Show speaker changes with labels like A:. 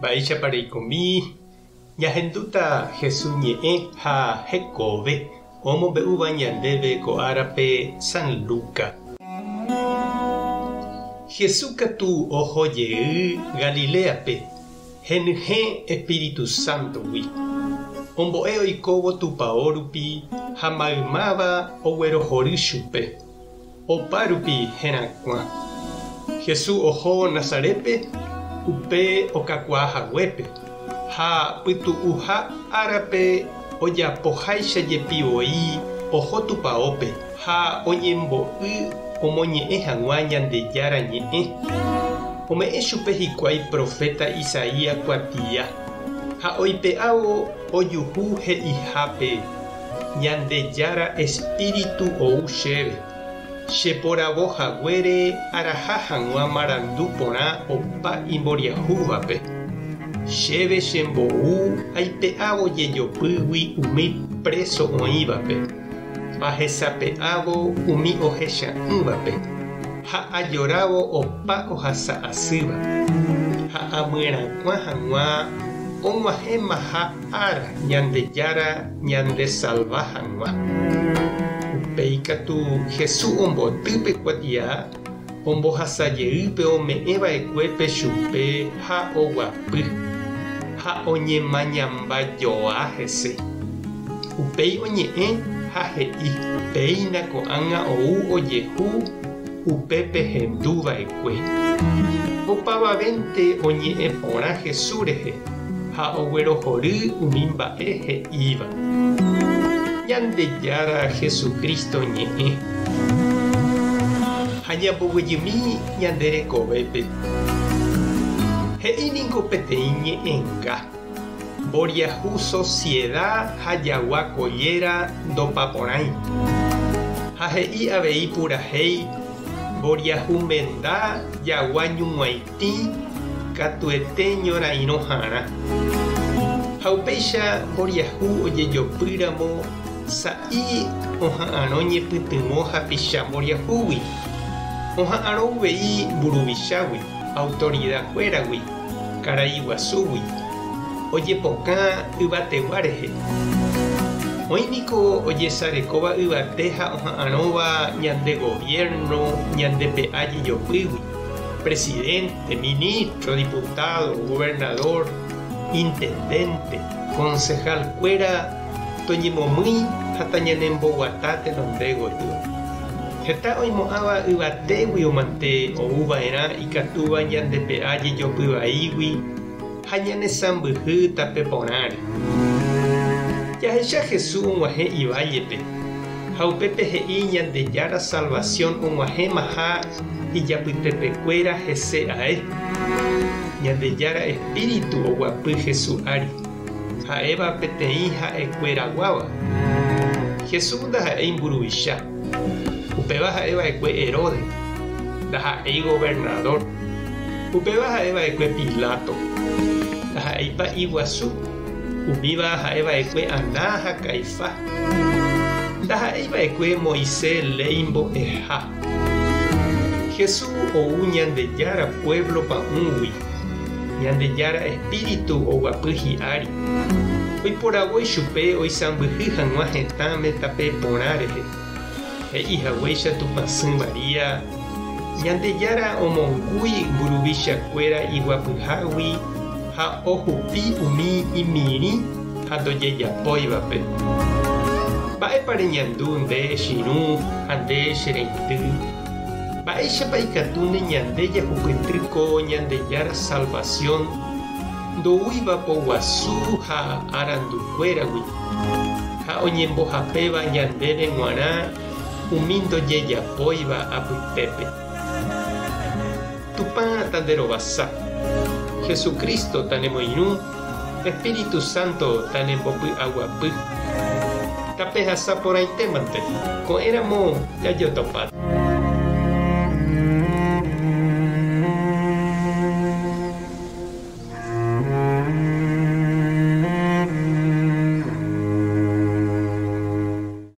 A: Mba'éichapa reikomi ñahendúta Jesús ñe'ẽ ha hekove omombe'úva ñandéve ko árape San Luca. Jesús katu oho jey Galiléape henyhẽ Espíritu Sántogui. Ombo'e oikóvo tupao rupi ha maymáva oguerohory chupe. Opa rupi herakuã. Jesús oho Nazarétpe, upe okakuaa haguépe, ha pytu'uha árape ojapoháicha jepi voi oho tupaópe ha oñembo'y omoñe'ẽ hag̃ua Ñandejára Ñe'ẽ. Ome'ẽ chupe hikuái proféta Isaías kuatia, ha oipe'ávo ojuhu he'ihápe. Ñandejára Espíritu ou chéve, che poravo haguére araha hag̃ua marandu porã opa imboriahúvape. Chéve chembou aipe'ávo jejopýgui umi préso oĩvape, ahesape'ávo umi ohecha'ỹvape, ha ajorávo opa ohasa asýva, ha amyerakuã hag̃ua og̃uahẽmaha ára Ñandejára ñandesalva hag̃ua. Upéi katu Jesús omboty pe kuatia, ombohasa jey pe ome'ẽ va'ekuépe chupe ha oguapy, ha oñemañamba joa hese. Upéi oñe'ẽ ha he'i, Péina ko'ág̃a ou ojehu upe pehendu va'ekue. Opavavénte oñe'ẽ porã Jesús rehe ha oguerohory umi mba'e he'íva. Ñandejára Jesucristo ñe'ẽ. Ha ñamboguejymi ñande rekovépe. He'i ningo peteĩ ñe'ẽnga, Mboriahu sosieda ha jagua kolléra ndopaporãi. Ha he'i avei purahéi, Mboriahu menda jagua ñug̃uaitĩ. Tĩ katuete ñorairõ harã. Ha upéicha mboriahu ojejopy ramo sa'i oha'arõ ñepytyvõ hapicha mboriahúgui, oha'arõ uvei mburuvichágui, autorida kuéragui, karai guasúgui, ojepokã yvategua rehe. Oĩ niko ojesarekóva yvate ha oha'arõva ñande gobierno ñande pe'a jejopýgui. Presidente, ministro, diputado, gobernador, intendente, concejal kuéra toñemomýi ha tañanemboguata tenonde gotyo. Heta oimo'ãva yvatégui omante ou va'erã ikatúva ñandepe'a jejopy vaígui ha ñanesãmbyhy tape porãre. Jahecha Jesús og̃uahẽ ivállepe ha upépe he'i Ñandejára salvasión og̃uahẽmaha ijapytepekuéra hese ae. Ñandejára espíritu oguapy Jesús ári, ha'éva peteĩ ha'ekueraguáva. Jesús ndaha'éi mburuvicha. Upéva ha'e va'ekue Herodes, ndaha'éi governadór. Upéva ha'e va'ekue Pilato, ndaha'éi pa'i guasu. Umíva ha'e va'ekue Aná ha Caifás. Ndaha'éi va'ekue Moisés léi mbo'eha. Jesús ou Ñandejára puévlo pa'ũgui, Ñandejára espíritu oguapy hi'ári. Oiporavo ichupe oisãmbyhy hag̃ua hetãme tape porã rehe. He'i haguéicha Tupãsy María, Ñandejára omongúi mburuvichakuéra iguapyhágui ha ohupi umi imirĩ ha ndojejapóivape. Mba'épa reñandu nde chirũ ha nde che reindy? Mba'éichapa ikatúne ñande jahupyty ko Ñandejára salvasión ndoúiva poguasu ha arandukuéragui ha oñembohapéva ñandéve g̃uarã umi ndojejapóiva apytépe? Tupã tanderovasa, Jesucristo tanemoirũ, Espíritu Santo tanembopy'aguapy. Tapehasa porãitémante, ko'ẽramo jajotopáta.